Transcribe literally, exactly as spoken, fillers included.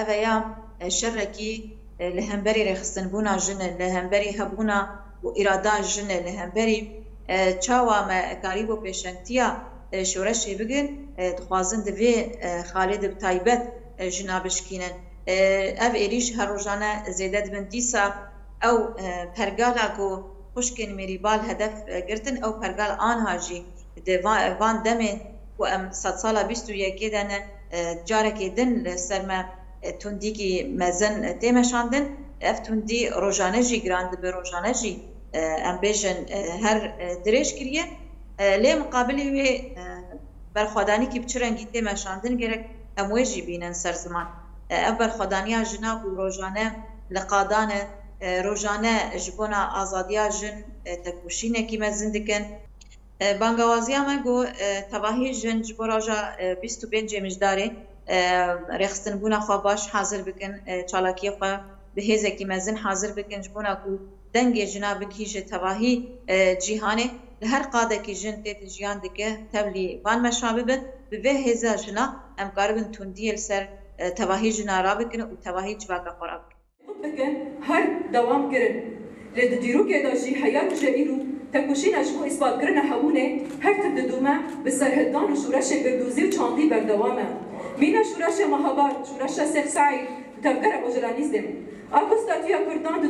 Ev ya, e, şerekî, e, li hemberî rêxistinbûna jin e, li hemberî hebûna û îrada jin e, li hemberî, e, çawa me karîbû pêşengtiya, e, şoreşê bigin, e, dixwazin di vê, e, xalê de bi taybet, e, jina bişkînin. E, ev êrîş her rojane zêde dibin. Dîsa ew, e, pergala ku xwişkên Mîrîbal hedef, e, girtin, ew pergal anha jî di va-, van demên ku em sedsala bîst û yekê de ne, e, carekê din li ser me, e, tundîkî mezin, e, tê meşandin. Ev tundî rojane jî giran dibe, rojane jî, e, em bêjin, e, her, e, dirêj kiriye. E, lê miqabilî wê, e, berxwedanîkî bi çi rengî tê meşandin, gerek em wê jî bînin ser ziman. E, ev berxwedaniya jina ku rojane li qadan e, e, rojane ji bona azadiya jin, e, tekoşînekî mezin dikin. E, bangawaziya me ku, e, tevahî jin ji bo roja, e, bîst û pêncê Mijdarê, e, rêxistinbûna xwe baş hazir bikin, e, çalakiyê xwe bi hêzekî mezin hazir bikin, ji bona ku dengê jina bigihîje tevahî, e, cîhanê. Li her qadekî jin tê jiyan dike, tevlî van meşa bibin. Bi vê hêza jina em karibin tundiyê li ser, e, tevahî jina rabikin û tevahî civaka xwe rabikin. Bikin, her dewam kirin. Lê di dîrokê de jî heya roja îro tekoşîna ji bo îspatkirina hebûnê her tim didome, bi serhildan û şoreşê girdûzî û çandî berdewam e. Mîna şoreşê Mehabar, şoreşa Sêx Seîd û tevgera Ocalanî Zêm a ku statûya Kurdan di